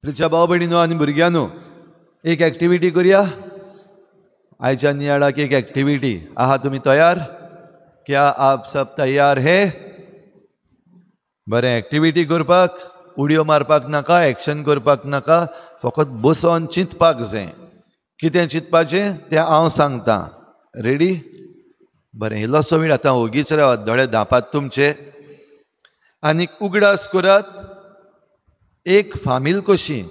प्रिच्या भाव भयणीनो आनी भुरग्यांनो, एक एक्टिविटी करूया. आयच्या नियाळाक एक एक्टिविटी आहा. तुमी तयार? क्या आप सब तयार हे? बरें, एक्टिविटी करपाक उडयो मारपाक नाका, एक्शन करपाक नाका, फकत बसोन चिंतपाक जाय. कितें चिंतपाचें तें हांव सांगता. रेडी? बरें, इल्लोसो वेळ आतां ओगीच रावात, दोळे धांपात तुमचे आनीक उगडास करात एक फामील कशी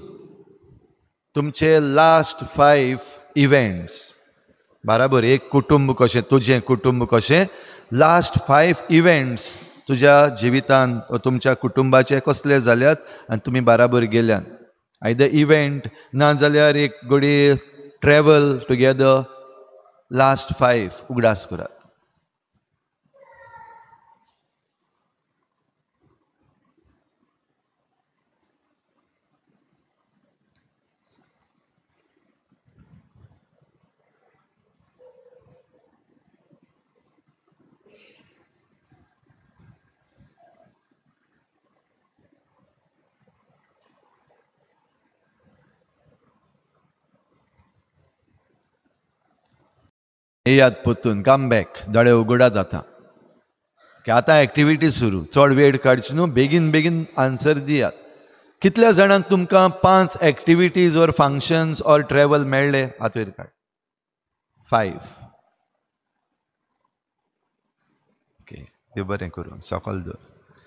तुमचे लास्ट 5 इव्हेंट्स. बराबर, एक कुटुंब कशें, तुजें कुटुंब कशें, लास्ट 5 इव्हेंट्स तुज्या जिवितान तुमच्या कुटुंबाचे कसले जाल्यात आनी तुमी बराबर गेल्यात. आयदर इव्हेंट ना जाल्यार एक घडये ट्रॅवल टुगेदर. लास्ट 5 उगडास करात. येयात परतून, कम बॅक, दोळे उगडात आतां. आतां एक्टिविटी सुरू, चड वेळ काडची न्हू, बेगीन बेगीन आन्सर दियात. कितल्या जाणांक तुमकां 5 activities or functions or travel मेळ्ळे? हात वयर काड. 5. ओके, ते बरें करूं, सकल दवर.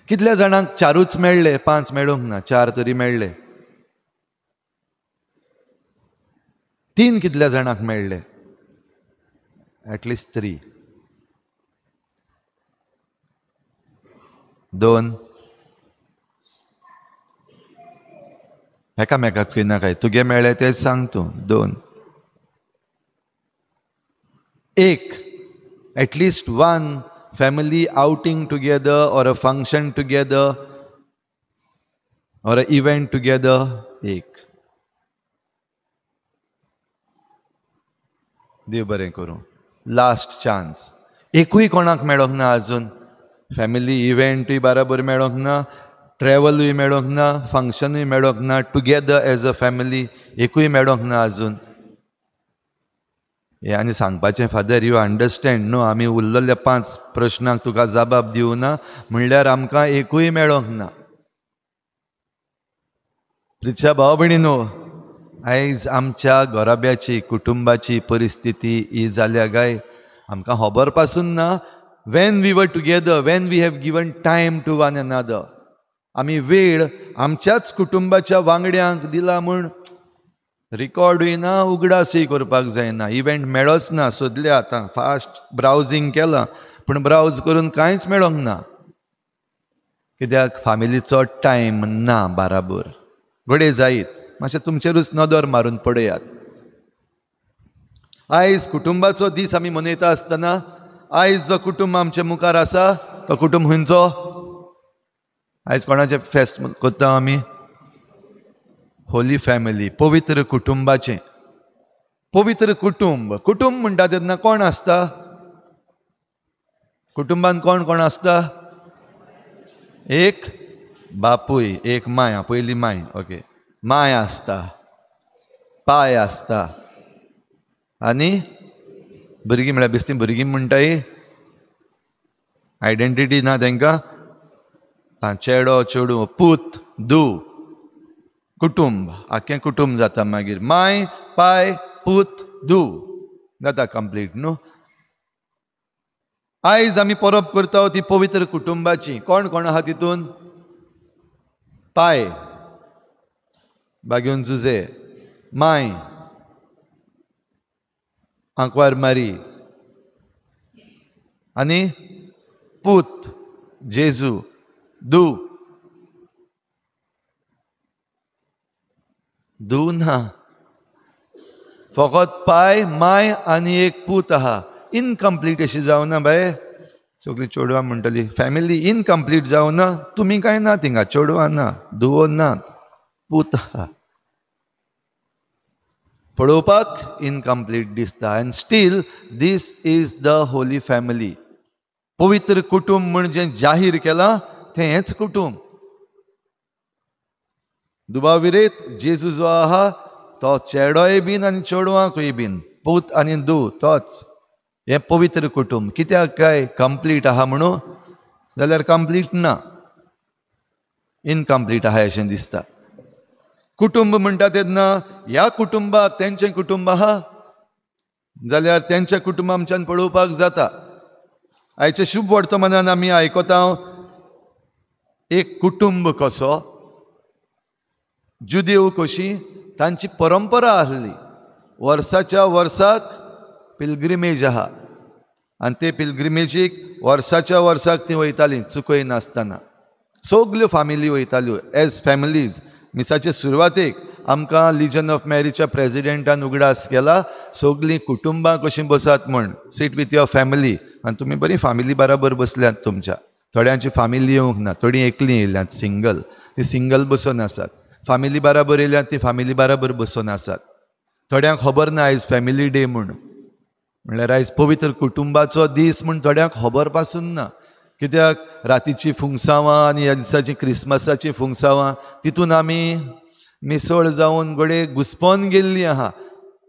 कितल्या जाणांक 4ूच मेळ्ळे? 5 मेळूंक ना, 4 तरी मेळ्ळे. 3 कितल्या जाणांक मेळ्ळे? At least 3. 2. एकामेकाच नाकाय, तुगे मेळ्ळे तें सांग तूं. 2. 1. At least 1 family outing together or a function together or a event together. 1. देव बरें करूं. Last chance. एकूय कोणाक मेळोंक ना अजून. फॅमिली इव्हेंटूय बराबर मेळोंक ना, ट्रॅवलूय मेळोंक ना, फंक्शनूय मेळोंक ना, टुगेदर एज अ फॅमिली एकूय मेळोंक ना अजून. हें आनी सांगपाचें, फादर you understand न्हू, आमी उरलेल्या 5 प्रश्नांक तुका जबाब दिवना म्हणल्यार आमकां एकूय मेळोंक ना. प्रिच्या भाव भयणीनो, आयज आमच्या घराब्याची कुटुंबाची परिस्थिती ही जाल्या काय आमकां खबर पासून ना. When we were together, when we have given time to one another, आमी वेळ आमच्याच कुटुंबाच्या वांगड्यांक दिला म्हूण रिकॉर्डूय ना, उगडासूय करपाक जायना. इव्हेंट मेळोच ना, सोदले आतां फास्ट ब्रावजींग केलां पूण ब्रावज करून कांयच मेळोंक ना. कित्याक फामिलीचो टायम ना बराबर. घडये जायत, मातशें तुमचेरूच नदर मारून पळयात. आयज कुटुंबाचो दीस आमी मनयता आसतना आयज जो कुटुंब आमचे मुखार आसा तो कुटुंब खंयचो? आयज कोणाचें फेस्त करता आमी? होली फॅमिली, पवित्र कुटुंबाचें. पवित्र कुटुंब. कुटुंब म्हणटा तेन्ना कोण आसता? कुटुंबान कोण कोण आसता? एक बापूय, एक माय, पयली माय, ओके, my आसता, पाय आसता आनी भुरगीं. म्हळ्यार बेस्ती भुरगीं म्हणटाय, आयडेंटिटी ना तांकां. चेडो चेडूं, पूत धूव, कुटुंब, आख्खें कुटुंब जाता मागीर. माय, पाय, पूत, धूव जाता कंप्लीट न्हू. आयज आमी परब करता ती पवित्र कुटुंबाची. कोण कोण आहा तितून? पाय बागेवन जुजे, my आंकवार मारी आनी पूत जेजू, धूव. धूव ना, फकत पाय, my आनी एक पूत आहा. इनकम्प्लीट अशी जावना बाये. सगळीं चेडवां म्हणटली फॅमिली इनकम्प्लीट जावना. तुमी कांय ना थिंगा, चेडवां ना, धुवो ना, पूत आहा. पळोवपाक इनकम्प्लीट दिसता. And still this is the holy family. पवित्र कुटुंब म्हणजे जाहीर केलां तें हेंच कुटुंब. दुबाव विरेत जेजू जो आहा तो चेडोय बीन आनी चेडवांकूय बीन, पूत आनी धूव तोच. हें पवित्र कुटुंब कित्याक काय कंप्लीट आहा म्हणून जाल्यार कंप्लीट ना, इनकम्प्लीट आहा अशें दिसता. कुटुंब म्हणटा तेन्ना ह्या कुटुंबाक तेंचें कुटुंब आहा जाल्यार तेंचें कुटुंब आमच्यान पळोवपाक जाता. आयचे शुभ वर्तमानान आमी आयकता एक कुटुंब कसो, जुदेव कशी तांची परंपरा आसली. वर्साच्या वर्साक पिलग्रिमेज आहा आनी ते पिलग्रिमेजीक वर्साच्या वर्साक ती वयताली चुकय नासतना. सगल्यो फामिली वयताल्यो एज फॅमिलीज. मिसाचे सुरवातेक आमकां लिजन ऑफ मॅरीच्या प्रेजिडेंटान उगडास केला सगलीं कुटुंबां कशीं बसात म्हण, सीट विथ your family. आनी तुमी बरी फामिली बराबर बसल्यात तुमच्या. थोड्यांची फामिली येवंक ना, थोडीं एकलीं येयल्यात सिंगल, ती सिंगल बसून आसात. फामिली बराबर येयल्यात ती फामिली बराबर बसून आसात. थोड्यांक खबर ना आयज फॅमिली डे म्हूण, म्हणल्यार आयज पवित्र कुटुंबाचो दीस म्हूण थोड्यांक खबर पासून ना. कित्याक रातीची फुंगसावां आनी ह्या दिसाची क्रिसमसाची फुंगसावां तितून आमी मिसळ जावन घडये घुस्पोन गेल्ली आहा.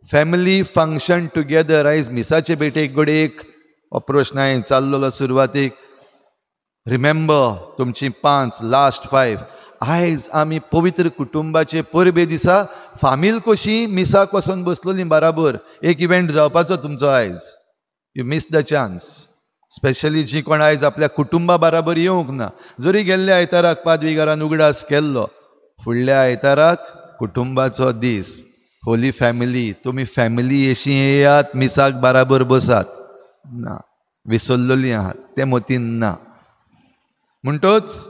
फॅमिली फंक्शन टुगेदर आयज मिसाचे भेटेक घडये एक हो प्रश्न हांवें चाललेलो सुरवातेक. रिमेंबर तुमची 5 लास्ट 5. आयज आमी पवित्र कुटुंबाचे परबे दिसा फामील कशी मिसाक वचून बसलोली बराबर. एक इव्हेंट जावपाचो तुमचो आयज, you miss the chance. Specially जी कोण आयज आपल्या कुटुंबा बराबर येवंक ना, जरी गेल्ल्या आयताराक पादविगारान उगडास केल्लो, फुडल्या आयताराक कुटुंबाचो दीस, होली फॅमिली. तुमी फॅमिली येशी येयात मिसाक बराबर बसात ना, विसरलेली आहात तें मतीन ना. म्हणटच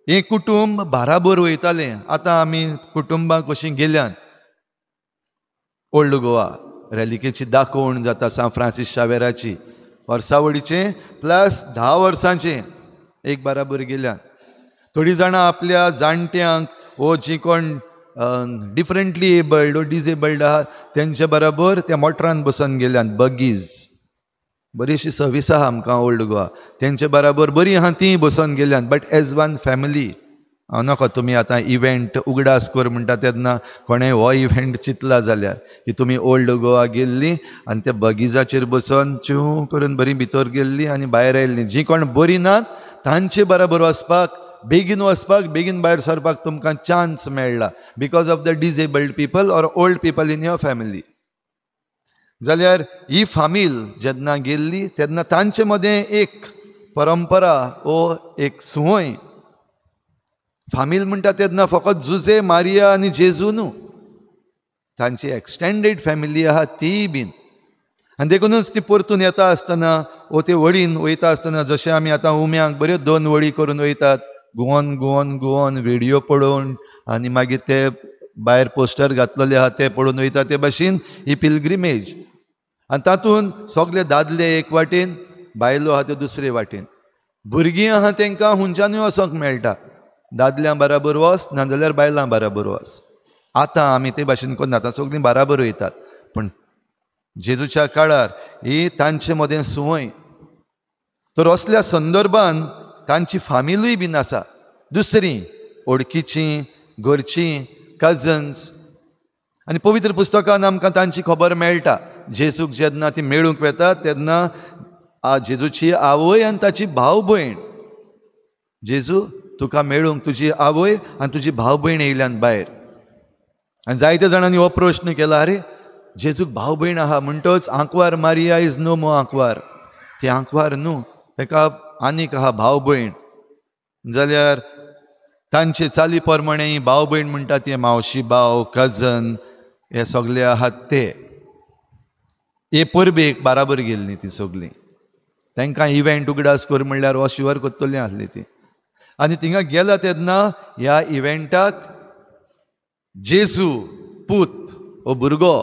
हें कुटुंब बाराबर वयतालें. आतां आमी कुटुंबां कशीं गेल्यात. ओल्ड गोवा रेलिकेची दाखोवण जाता सांत फ्रांसीस शावेराची, वर्सावळीचें प्लस 10 वर्सांचें एक बाराबर गेल्यात. थोडीं जाणां आपल्या जाणट्यांक वो जीं कोण डिफरंटली एबल्ड वो डिजेबल्ड आहा तेंचे बराबर त्या मोटरान बसून गेल्यात. बगीज बरीशी सर्वीस आहा आमकां ओल्ड गोवा, तेंचे बराबर बरी आहा ती बसून गेल्यान, बट एज वन फॅमिली. हांव नाका तुमी आतां इव्हेंट उगडास कर म्हणटा तेन्ना कोणें हो इव्हेंट चिंतला जाल्यार की तुमी ओल्ड गोवा गेल्ली आनी त्या बगिजाचेर बसून चिव करून बरी भितर गेल्ली आनी भायर आयिल्ली. जी कोण बरी नात तांचे बराबर वचपाक, बेगीन वचपाक, बेगीन भायर सरपाक तुमकां चान्स मेळ्ळा because of the disabled people or old people in your family. जाल्यार ही फामील जेन्ना गेल्ली तेन्ना तांचे मदें एक परंपरा वो एक संवय. फामील म्हणटा तेन्ना फकत जुजे, मारिया आनी जेजू न्हू, तांची एक्सटेंडेड फॅमिली आहा तीय बीन. आनी देखूनच ती परतून येता आसतना वो ते वडीन वयता आसतना, जशें आमी आतां उम्यांक बऱ्यो 2 वळी करून वयतात, गुवन गुवन गुवन व्हिडियो पळोवन आनी मागीर ते भायर पोस्टर घातलेले आहा ते पळोवन वयता, ते भाशेन ही पिलग्रिमेज. आनी तातूंत सगले दादले एक वाटेन, बायलो आहा त्यो दुसरे वाटेन, भुरगीं आहा तांकां हुंच्यानूय वचोंक मेळटा, दादल्यां बराबर वच नाजाल्यार बायलां बराबर वच. आतां आमी ते भाशेन करना, आतां सगळीं बराबर वयतात. पूण जेजूच्या काळार ही तांचे मदें संवय. तर असल्या संदर्भान तांची फामिलूय बीन आसा, दुसरी ओळखीची, घरची, कजन्स. आनी पवित्र पुस्तकान आमकां तांची खबर मेळटा. जेजूक जेन्ना ती मेळूंक वेता तेन्ना जेजूची आवय आनी ताची भाव भयण, जेजू तुका मेळूंक तुजी आवय आनी तुजी भाव भयण येयल्यान भायर. आनी जायत्या जाणांनी हो प्रश्न केला, आरे जेजूक भाव भयण आहा म्हणटच आंकवार मारिया is no मो आंकवार, ती आंकवार न्हू, ताका आनीक आहा भाव भयण. जाल्यार तांचे चाली प्रमाणे भाव भयण म्हणटा ते मावशी भाव, कजन, हे सगळे आहात ते. हे परबेक बाराबर गेल्ली ती सगळीं, तांकां इव्हेंट उगडास कर म्हणल्यार हो शुवर करतली आसली ती. आनी थिंगा गेला तेन्ना ह्या इव्हेंटाक जेजू पूत हो भुरगो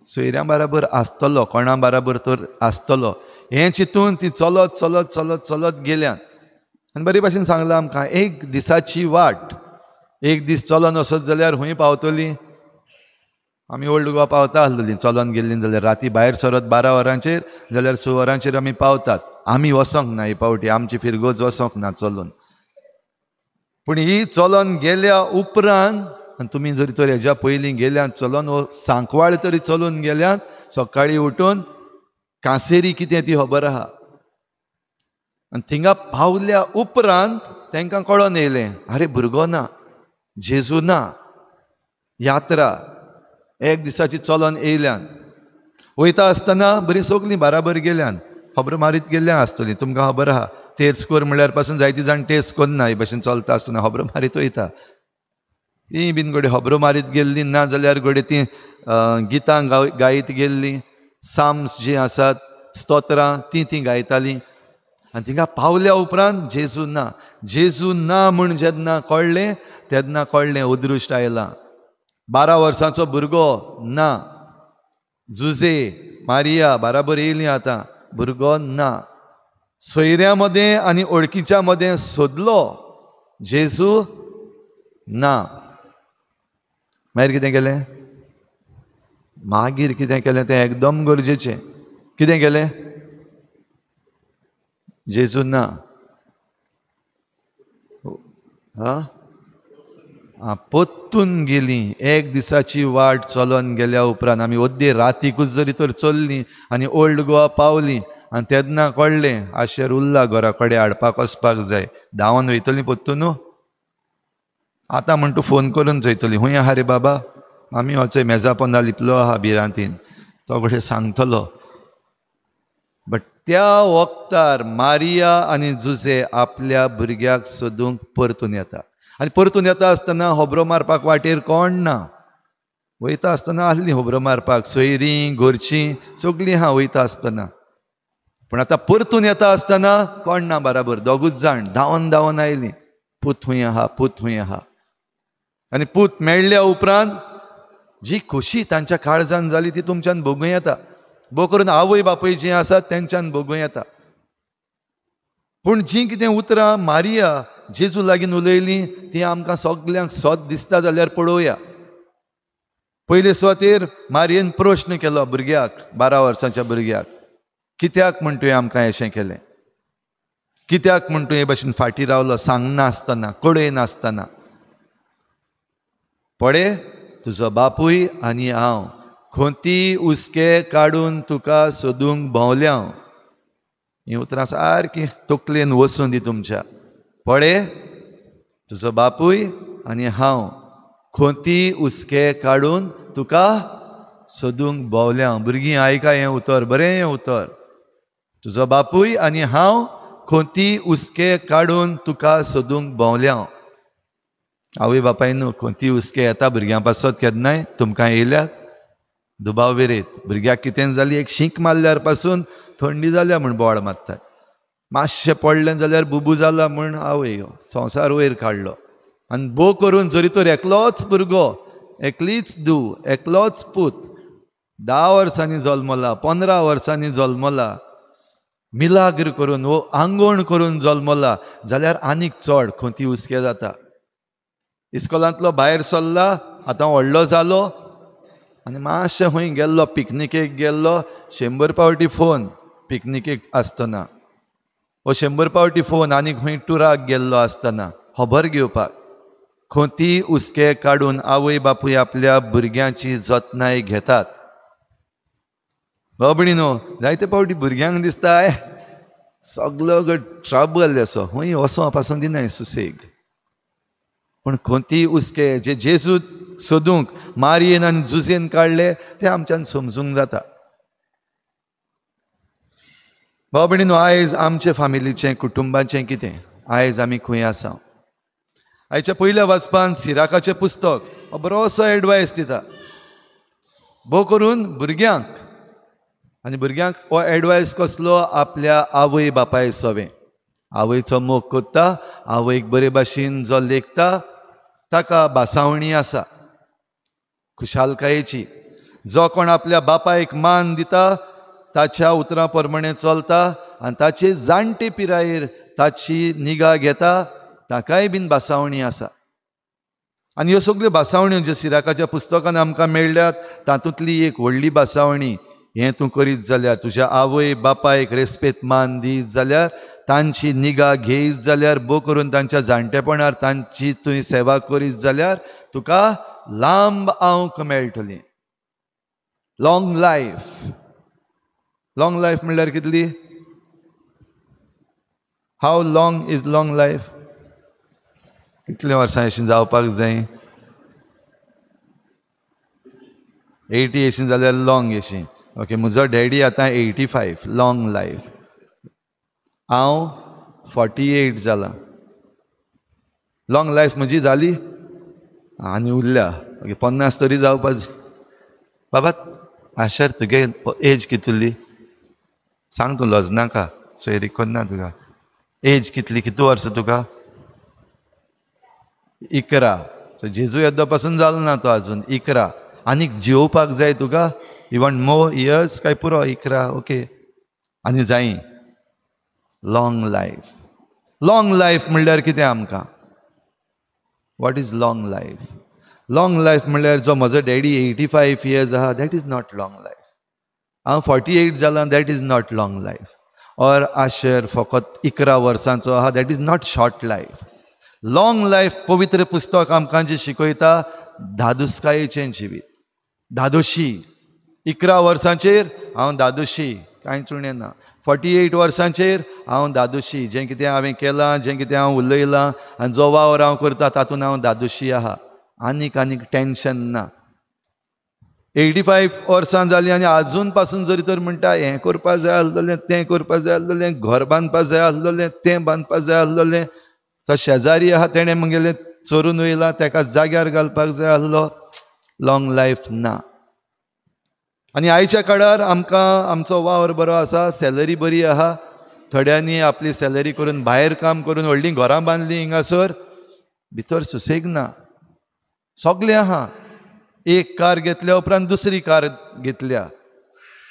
सोयऱ्यां बराबर आसतलो, कोणा बराबर तर आसतलो हें चिंतून ती चलत चलत चलत चलत गेल्यान. आनी बरे भाशेन सांगलां आमकां, एक दिसाची वाट, एक दीस चलोन वचत जाल्यार खूंय पावतली. आमी ओल्ड गोवा पावता आसलेली चलोन गेल्ली जाल्यार, राती भायर सरत 12 वरांचेर जाल्यार 6 वरांचेर आमी पावतात. आमी वचोंक ना ही पावटी, आमची फिरगोज वचोंक ना चलोन. पूण ही चलोन गेल्या उपरांत, आनी तुमी जरी तर हेज्या पयलीं गेल्यात चलोन, वो सांकवाळ तरी चलून गेल्यात, सकाळीं उठून कांसेरी कितें ती खबर आहा. आनी थिंगा पावल्या उपरांत तांकां कळोन येयलें, आरे भुरगो ना, जेजू ना. यात्रा एक दिसाची चलोन येयल्यान. वयता आसतना बरीं सगलीं बाराबर गेल्यान, खबर मारीत गेल्ल्यान आसतली, तुमकां खबर आहा. तेर्स कोर म्हणल्यार पासून जायती जाण टेस्ट करना, हे भाशेन चलता आसतना खबरो मारीत वयता. ती बीन घडये खबरो मारीत गेल्ली, ना जाल्यार घडये ती गितां गायत गेल्ली, साम्स जीं आसात, स्तोत्रां, तीं ती गायतालीं. आनी थिंगा पावल्या उपरांत जेजू ना, जेजू ना म्हूण जेन्ना कळ्ळें तेन्ना कळ्ळें अदृश्ट आयलां. 12 वर्सांचो भुरगो ना, जुजे मारिया बाराबर येयलीं, आतां भुरगो ना. सोयऱ्यां मदें आनी ओळखीच्या मदें सोदलो, जेजू ना. मागीर कितें केलें? मागीर कितें केलें तें एकदम गरजेचें. कितें केलें? जेजू ना, आं पोत्तून गेलीं. एक दिसाची वाट चलोन गेल्या उपरांत आमी अद्दे रातीकूच जरी तर चल्लीं आनी ओल्ड गोवा पावलीं, आनी तेन्ना कळ्ळें आशेर उरला घरा कडेन हाडपाक वचपाक जाय. धांवन वयतलीं पोत्तून न्हू. आतां म्हण तूं फोन करून चोयतली, खूंय आहा रे बाबा, आमी वचय मेजा पोंदा लिपलो आहा भिरांतीन, तो घडये सांगतलो. बट त्या वक्तार मारिया आनी जुजे आपल्या भुरग्याक सोदूंक परतून येता. आनी परतून येता आसतना खबरो मारपाक वाटेर कोण ना. वयता आसतना आहलीं खबरो मारपाक, सोयरीं घरचीं सगळीं आहा वयता आसतना. पूण आतां परतून येता आसतना कोण ना बराबर, दोगूच जाण धांवन धांवन आयलीं, पूत खूंय आहा, पूत खूंय आहा. आनी पूत मेळ्ळ्या उपरांत जी खोशी तांच्या काळजान जाली ती तुमच्यान भोगूं येता. भोव करून आवय बापूय जीं आसात तेंच्यान भोगूं येता. पूण जीं कितें उतरां मारिया जेजू लागीं उलयलीं तीं आमकां सगल्यांक सत दिसता जाल्यार पळोवया. पयले सुवातेर मारियेन प्रश्न केलो भुरग्याक, 12 वर्सांच्या भुरग्याक, कित्याक म्हण तुवें आमकां अशें केलें, कित्याक म्हण तूं हे भाशेन फाटीं रावलो सांगनासतना, कळयनासतना. पळे तुजो बापूय आनी हांव खोंती हुस्के काडून तुका सोदूंक भोंवल्या. हीं उतरां सारकीं तकलेन वचून दी तुमच्या. पळे तुजो बापूय आनी हांव खोंती हुस्के काडून तुका सोदूंक भोंवल्या. भुरगीं आयका हें उतर, बरें हें उतर. तुजो बापूय आनी हांव खोंती हुस्के काडून तुका सोदूंक भोंवल्या. आवय बापाय न्हू, खोंती हुस्के येता भुरग्यां पासत केन्नाय, तुमकां येयल्यात दुबाव विरेत. भुरग्याक कितें जाली एक शींक मारल्यार पासून थंडी जाल्या म्हूण बोवाळ मारतात, मातशें पडलें जाल्यार बुबू जाला म्हूण आवय संवसार वयर काडलो. आनी भोव करून जरी तर एकलोच भुरगो, एकलीच धूव, एकलोच पूत, 10 वर्सांनी जल्मला, 15 वर्सांनी जल्मला, मिलाग्र करून वो आंगवण करून जल्मला जाल्यार आनीक चड खोंती हुस्के जाता. इस्कोलांतलो भायर सरला, आतां व्हडलो जालो आनी मातशें खंय गेल्लो, पिकनिकेक गेल्लो, 100 पावटी फोन पिकनिकेक आसतना, वो 100 पावटी फोन आनी खंय टुराक गेल्लो आसतना खबर घेवपाक. खोंती हुस्के काडून आवय बापूय आपल्या भुरग्यांची जतनाय घेतात. बाबडी न्हू, जायते पावटी भुरग्यांक दिसता सगलो गो ट्रबल असो, खंय वचों पासून दिनाय सुसेग. पूण खोंती हुस्के जे जेजू सोदूंक मारियेन आनी जुजेन काडले ते आमच्यान समजूंक जाता. भाव भयणीनो, आयज आमचे फामिलीचें, कुटुंबाचें कितें, आयज आमी खंय आसा? आयच्या पयल्या वाचपान सिराकाचें पुस्तक बरोसो एडवायस दिता, भोव करून भुरग्यांक. आनी भुरग्यांक हो एडवायस कसलो? आपल्या आवय बापाय सवें. आवयचो मोग करता, आवयक बरे भाशेन जो लेखता ताका भासावणी आसा, खुशालकायेची. जो कोण आपल्या बापायक मान दिता ताच्या उतरां प्रमाणे चलता आनी ताचे जाणटे पिरायेर ताची निगा घेता ताकाय बीन भासावणी आसा. आनी ह्यो सगल्यो भासावण्यो ज्यो सिराकाच्या पुस्तकान आमकां मेळ्ळ्यात तातूंतली एक व्हडली भासावणी, हें तूं करीत जाल्यार, तुज्या आवय बापायक रेस्पेत मान दीत जाल्यार तांची निगा घेयत जाल्यार, बो करून तांच्या जाणटेपणार तांची तुवें सेवा करीत जाल्यार तुका लांब आंवक मेळटली. Long life. लाँग लायफ म्हणल्यार कितली? How long is long life? कितले वर्सां अशीं जावपाक जाय? 80 अशीं जाल्यार लाँग अशीं. ओके, म्हजो डॅडी आतां 85, लाँग लायफ. हांव 48 जालां. लाँग लायफ म्हजी जाली आनी उरल्या. ओके, 50 तरी जावपा जाय. बाबा आशर, तुगे एज कितली सांग, तूं लजनाका, सोयरीक करना तुका. एज कितली, कितू वर्सां तुका? 11. सो जेजू येद्दो पासून जालो ना तो आजून. 11. आनीक जियोवपाक जाय तुका? You want more years? काय पुरो 11? ओके, आनी जाय लाँग लायफ. लाँग लायफ म्हणल्यार कितें आमकां? What is long life? Long life म्हणल्यार जो म्हजो डॅडी 85 इयर्स आहा, that is not long life. हांव 48 जालां, that is not long life. Or Asher फकत 11 वर्सांचो आहा, that is not short life. Long life पवित्र पुस्तक आमकां जें शिकयता, धादोसकायेचें जिवीत, धादोशी. 11 वर्सांचेर हांव धादोशी, कांयच उणें ना. 48 वर्सांचेर हांव धादोशी. जें कितें हांवें केलां, जें कितें हांव उलयलां आनी जो वावर हांव करता तातूंत हांव धादोशी आहा. आनीक आनीक टेंशन ना. 85 वर्सां जालीं आनी आजून पासून जरी तर म्हणटा हें करपा जाय आसलेलें, तें करपा जाय आसलेलें, घर बांदपा जाय आसलेलें, तें बांदपा जाय आसलेलें, तो शेजारी आहा तेणें म्हगेलें चोरून वयला, तेका जाग्यार घालपाक जाय आसलो. लाँग लायफ ना. आनी आयच्या काळार आमकां आमचो वावर बरो आसा, सॅलरी बरी आहा. थोड्यांनी आपली सॅलरी करून भायर काम करून व्हडलीं घरां बांदलीं हिंगासर, भितर सुसेग ना. सगलें आहा. एक कार घेतल्या उपरांत दुसरी कार घेतल्या,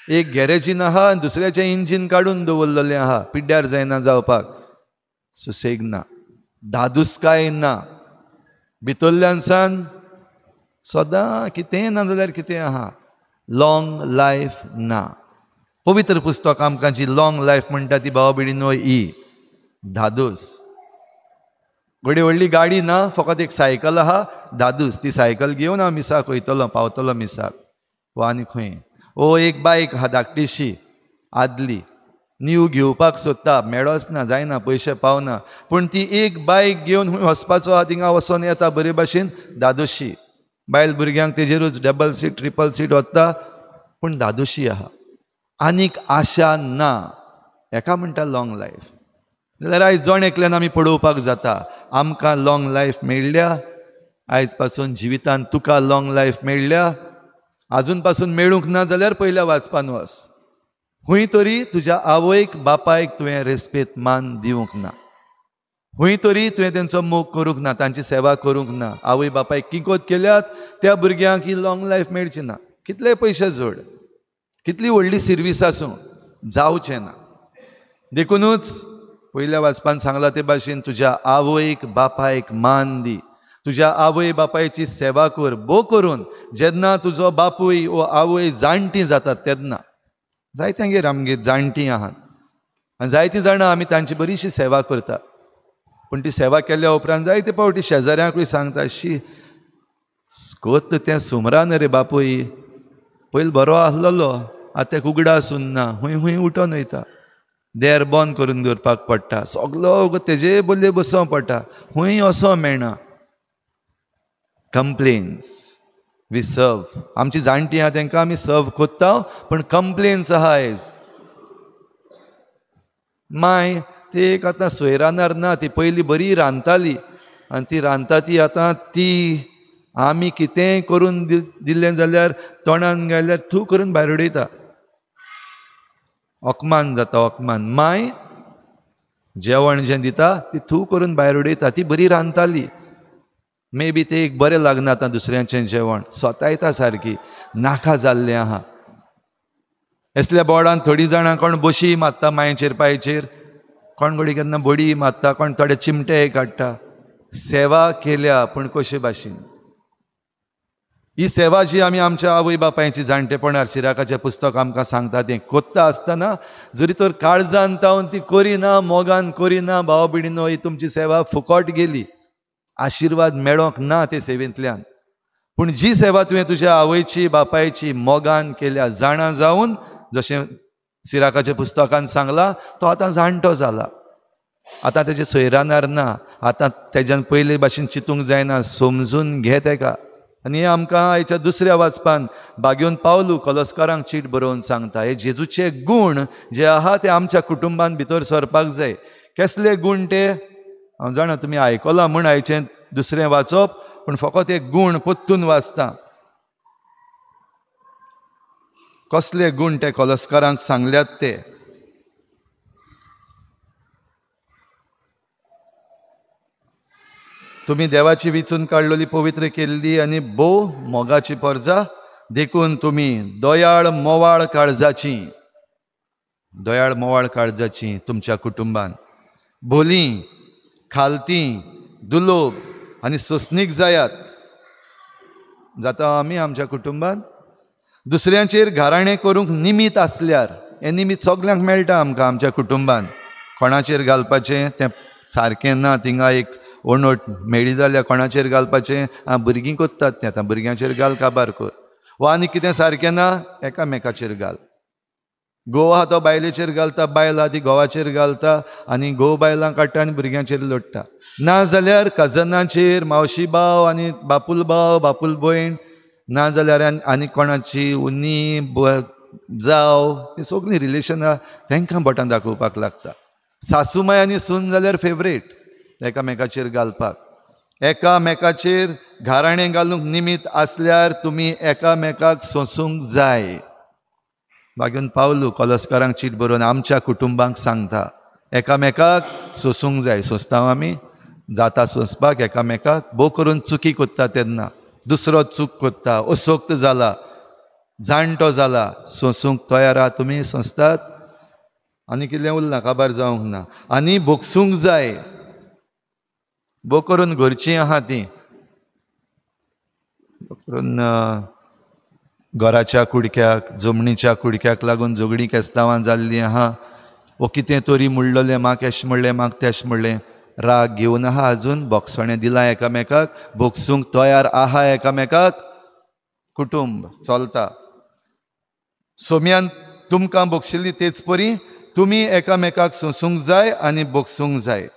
एक गॅरेजीन आहा आनी दुसऱ्याचें इंजीन काडून दवरलेलें आहा, पिड्ड्यार जायना जावपाक. सुसेग ना, धादोसकाय ना. भितरल्यान सान सदां कितेंय ना जाल्यार कितें आहा. लाँग लायफ ना. पवित्र पुस्तक आमकां जी लाँग लायफ म्हणटा ती भावा भयणीनो ही धादोस. घडये व्हडली गाडी ना, फकत एक सायकल आहा, धादोस. ती सायकल घेवन हांव मिसाक वयतलो, पावतलो मिसाक. वो आनी खंय ओ एक बायक आहा धाकटीशी आदली, न्यू घेवपाक सोदता, मेळोच ना, जायना, पयशे पावना, पूण ती एक बायक घेवन खंय वचपाचो आहा थिंगा वचोन येता बरे भाशेन, धादोशी. बायल भुरग्यांक तेजेरूच डबल सीट ट्रिपल सीट वता, पूण धादोशी आहा. आनीक आशा ना. हेका म्हणटा लाँग लायफ. जाल्यार आयज जण एकल्यान आमी पळोवपाक जाता, आमकां लाँग लायफ मेळ्ळ्या? आयज पासून जिवितांत तुका लाँग लायफ मेळ्ळ्या? आजून पासून मेळूंक ना जाल्यार पयल्या वाचपान वच. खंय तरी तुज्या आवयक बापायक तुवें रेस्पेद मान दिवंक ना, खंय तरी तुवें तेंचो मोग करूंक ना, तांची सेवा करूंक ना. आवय बापायक किंकोत केल्यात त्या भुरग्यांक ही लाँग लायफ मेळची ना. कितले पयशे जोड, कितली व्हडली सिर्वीस आसूं, जावचें ना. देखुनूच पयल्या वाचपान सांगलां ते भाशेन तुज्या आवयक बापायक मान दी, तुज्या आवय बापायची सेवा कर. बो करून जेन्ना तुजो बापूय वो आवय जाणटीं जातात तेन्ना, जायत्यांगेर आमगेर जाणटीं आहात आनी जायतीं जाणां आमी तांची बरीशी सेवा करता, पूण ती सेवा केल्या उपरांत जायते फावटी शेजाऱ्यांकूय सांगता, शी कोत तें सुमरान रे बापूय, पयलीं बरो आसलेलो, आतां तेका उगडास उरना, हुंय हुंय उठोन वयता, देर बंद करून दवरपाक पडटा, सगलो तेजे बोल्ले बसोवंक पडटा, हुंय वचोंक मेळना. कंप्लेन्स we सर्व. आमची जाणटीं आहा तेंकां आमी सर्व कोत्ता, पूण कंप्लेन्स आहा आयज. माय ती एक आतां सोयरानार ना, ती पयलीं बरी रांदताली आनी ती रांदता ती आतां ती आमी कितेंय करून दिल्लें जाल्यार तोंडान घाल्यार थू करून भायर उडयता. अकमान जाता, अकमान. माय जेवण जें दिता ती थू करून भायर उडयता. ती बरी रांदताली, मे बी ते एक बरें लागना आतां दुसऱ्यांचें जेवण, स्वतायता सारकी, नाका जाल्लें आहा. असल्या बोर्डान थोडीं जाणां कोण बशी मारता मायचेर पांयचेर, कोण घडये केन्ना बडी मारता, कोण थोडे चिमटे काडटा. सेवा केल्या पूण कशे भाशेन. ही सेवा जी आमी आमच्या आवय बापायची जाणटेपणार सिराकाचें पुस्तक आमकां सांगता तें कोत्ता आसतना जरी तर काळजान तावन ती करिना, मोगान करिना, भाव भयणीनो, ही तुमची सेवा फुकट गेली, आशिर्वाद मेळोंक ना ते सेवेंतल्यान. पूण जी सेवा तुवें तुज्या आवयची बापायची मोगान केल्या, जाणा जावन, जशें सिराकाच्या पुस्तकान सांगलां, तो आतां जाणटो जाला, आतां तेजे सोयरानार ना, आतां तेज्यान पयले भाशेन चिंतूंक जायना, समजून घे तेका. आनी हें आमकां आयच्या दुसऱ्या वाचपान बागेवन पावलू कलस्कारांक चीट बरोवन सांगता. हे जेजूचे गूण जे आहा ते आमच्या कुटुंबान भितर सरपाक जाय. कसले गूण ते हांव जाणा तुमी आयकलां म्हूण आयचें दुसरें वाचप, पूण फकत एक गूण पोत्तून वाचता. कसले गूण ते कलस्कारांक सांगल्यात ते. तुमी देवाची विचून काडलेली, पवित्र केल्ली आनी भोव मोगाची परजा, देखून तुमी दयाळ मोवाळ काळजाची, दयाळ मोवाळ काळजाची तुमच्या कुटुंबान भोली, खालती, दुलोब आनी सोंसणीक जायात. जाता आमी आमच्या कुटुंबान दुसऱ्यांचेर घाराणें करूंक निमीत आसल्यार, हें निमीत सगल्यांक मेळटा आमकां आमच्या कुटुंबान, कोणाचेर घालपाचें तें सारकें ना, थिंगा एक ओणोट मेळ्ळी जाल्यार कोणाचेर घालपाचें, आं भुरगीं कोत्तात तें, आतां भुरग्यांचेर घाल काबार कर, वा आनी कितें सारकें ना एकामेकाचेर घाल. घोव आहा तो बायलेचेर घालता, बायल आहा ती घोवाचेर घालता, आनी घोव बायलां काडटा आनी भुरग्यांचेर लोडटा. ना जाल्यार कजनाचेर, मावशी भाव आनी बापूल भाव, बापूल भयण, ना जाल्यार आनी कोणाची उनी जाव, ती सगळीं रिलेशनां तांकां बोटां दाखोवपाक लागता. सासूमाय आनी सून जाल्यार फेवरेट एकामेकाचेर घालपाक. एकामेकाचेर घाराणें घालूंक निमीत आसल्यार तुमी एकामेकाक सोंसूंक जाय. बागेवन पावलू कलस्कारांक चीट बरोवन आमच्या कुटुंबांक सांगता, एकामेकाक सोंसूंक जाय. सोंसता आमी, जाता सोंसपाक एकामेकाक. भोव करून चुकी कोत्ता तेन्ना दुसरो चूक कोत्ता, असोक्त जाला, जाणटो जाला, सोंसूंक तयार आहा तुमी, सोंसतात. आनी कितलें उरलां काबार जावंक ना. आनी भोगसूंक जाय. भोव करून घरचीं आहा तीं, भोव करून घराच्या कुडक्याक, जमणीच्या कुडक्याक लागून झगडीं केस्तांवां जाल्लीं आहा, वो कितें तरी म्हणलेलें, म्हाका एश म्हणलें, म्हाका तेश म्हणलें, राग घेवन आहा आजून, बोगसणें दिलां एकामेकाक, भोगसूंक तयार आहा एकामेकाक. कुटुंब चलता. सोम्यान तुमकां भोगशिल्ली तेच परी तुमी एकामेकाक सोंसूंक जाय आनी भोगसूंक जाय.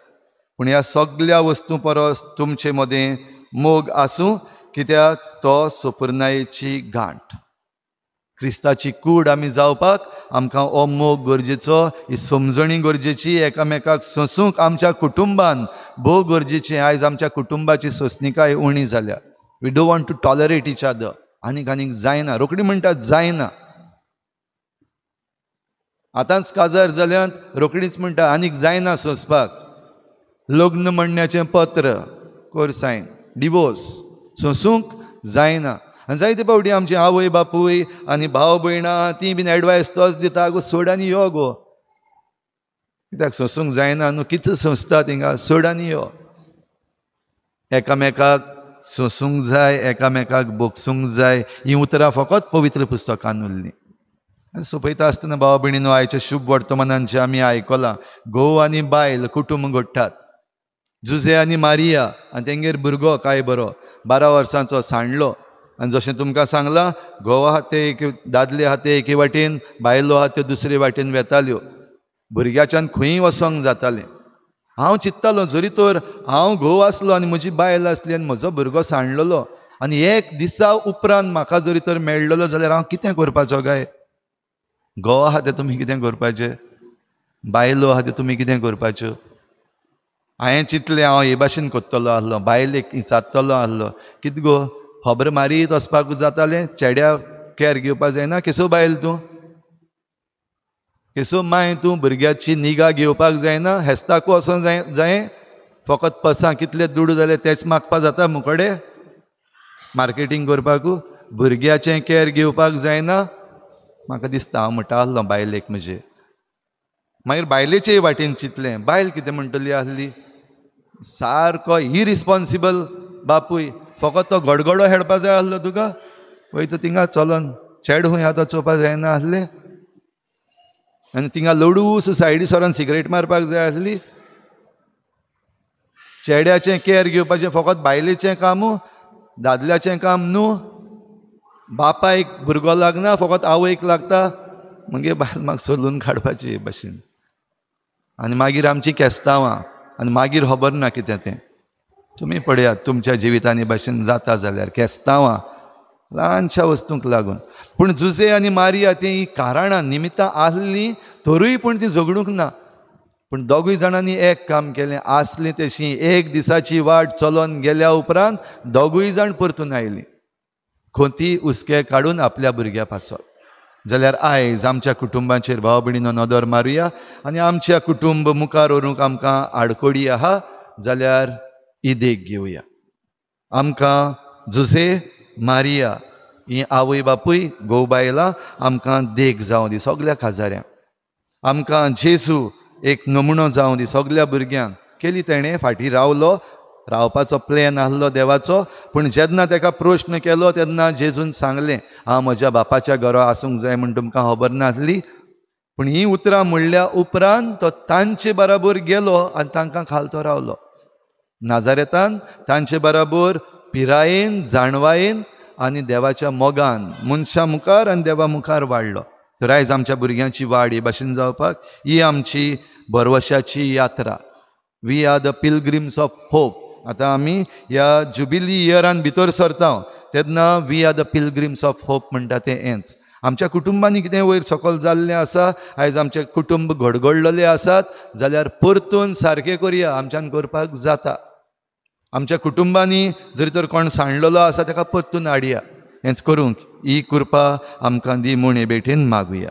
पूण ह्या सगल्या वस्तूं परस तुमचे मदें मोग आसूं, कित्याक तो सोपुर्नायेची गांठ. क्रिस्ताची कूड आमी जावपाक आमकां हो मोग गरजेचो, ही समजणी गरजेची, एकामेकाक सोंसूंक आमच्या कुटुंबान भोव गरजेचें. आयज आमच्या कुटुंबाची सोंसणीकाय उणी जाल्या. We don't want to tolerate each other. आनीक आनीक जायना, रोखडी म्हणटात जायना. आतांच काजार जाल्यात रोखडीच म्हणटा आनीक जायना सोंसपाक. लग्न म्हणण्याचें पत्र कर सायन, डिवोर्स, सोंसूंक जायना. आनी जायते फावटी आमची आवय बापूय आनी भाव भयणां तीं बीन एडवायस तोच दिता, गो सोड आनी यो गो, कित्याक सोंसूंक जायना न्हू, कितें सोंसता थिंगा, सोड आनी यो. एकामेकाक सोंसूंक जाय, एकामेकाक भोगसूंक जाय. हीं उतरां फकत पवित्र पुस्तकान उरलीं. आनी सोंपयता आसतना भाव भयणीनो, आयच्या शुभ वर्तमानांचें आमी आयकलां, घोव आनी बायल कुटुंब घडटात. जुजे आनी मारिया आनी तेंगेर भुरगो काय बरो 12 वर्सांचो सांडलो. आनी जशें तुमकां सांगलां, घोव आहा ते एक, दादले आहा ते एके वाटेन, बायलो आहा त्यो दुसरे वाटेन वेताल्यो. भुरग्याच्यान खंय वचोंक जातालें. हांव चिंत्तालो, जरी तर हांव घोव आसलो आनी म्हजी बायल आसली आनी म्हजो भुरगो सांडलेलो आनी एक दिसा उपरांत म्हाका जरी तर मेळ्ळलो जाल्यार हांव कितें करपाचो काय? घोव आहा तें तुमी कितें करपाचें, बायलो आहा तें तुमी कितें करपाच्यो? हांवें चिंतलें हांव हे भाशेन करतलो आसलो, बायलेक विचारतलो आसलो, कितें गो खबर मारीत वचपाक जातालें, चेड्या कॅर घेवपा जायना, केसो बायल तूं, केसो माय तूं, भुरग्याची निगा घेवपाक जायना, हेस्ताकू वचों जाय जाय, फकत पसां कितले दुडू जाले तेच मागपा जाता मुकडे मार्केटींग करपाकू, भुरग्याचें कॅर घेवपाक जायना. म्हाका दिसता हांव म्हणटा आसलो बायलेक म्हजे. मागीर बायलेचेय वाटेन चिंतलें, बायल कितें म्हणटली आसली, सारको इरिस्पॉन्सिबल बापूय, फकत तो गडगडो हेडपा जाय आसलो तुका, वयता थिंगा चलोन चेडूं खंय आतां चोवपाक जायना आसलें आनी थिंगा लडूस सायडी सरोन सिगरेट मारपाक जाय आसली. चेड्याचें केअर घेवपाचें फकत बायलेचें काम, दादल्याचें काम न्हू. बापायक भुरगो लागना, फकत आवयक लागता. मागीर बायल म्हाका चलून काडपाची हे भाशेन. आनी मागीर आमची केस्तांवां आनी मागीर खबर ना कितें तें. तुमी पळयात तुमच्या जिवितांनी भाशेन जाता जाल्यार केस्तांवां ल्हानशा वस्तूंक लागून. पूण जुजे आनी मारिया तीं कारणां निमित्तां आसलीं तरूय पूण ती झगडूंक ना. पूण दोगूय जाणांनी एक काम केलें, आसलीं तशीं एक दिसाची वाट चलोन गेल्या उपरांत दोगूय जाण परतून आयलीं खोती हुस्के काडून आपल्या भुरग्या पासत. जाल्यार आयज आमच्या कुटुंबाचेर भाव भयणीनो नदर मारुया आनी आमच्या कुटुंब मुखार व्हरूंक आमकां आडकोडी आहा जाल्यार ही देख घेवया. आमकां जुजे मारिया ही आवय बापूय घोव बायलां आमकां देख जावं दी सगल्या काजाऱ्यांक. आमकां जेजू एक नमुनो जावं दी सगल्या भुरग्यांक. केली तेणें फाटीं रावलो, रावपाचो प्लॅन आसलो देवाचो, पूण जेन्ना ताका प्रश्न केलो तेन्ना जेजून सांगलें हांव म्हज्या बापाच्या घरा आसूंक जाय म्हूण तुमकां खबर नासली. पूण हीं उतरां म्हणल्या उपरांत तो तांचे बराबर गेलो आनी तांकां खालतो रावलो. नाजारेतान तांचे बराबर पिरायेन, जाणवायेन आनी देवाच्या मोगान मनशां मुखार आनी देवा मुखार वाडलो. तर आयज आमच्या भुरग्यांची वाड हे भाशेन जावपाक ही आमची भरवशाची यात्रा. We are the pilgrims of hope. आतां आमी ह्या जुबिली इयरान भितर सरता तेन्ना we are the pilgrims of hope म्हणटा तें हेंच. आमच्या कुटुंबांनी कितें वयर सकयल जाल्लें आसा, आयज आमचें कुटुंब घडघडलेलें आसात जाल्यार परतून सारकें करुया, आमच्यान करपाक जाता. आमच्या कुटुंबांनी जरी तर कोण सांडलेलो आसा ताका परतून हाडया. हेंच करूंक ही कृपा आमकां दी म्हूण हे भेटेन मागुया.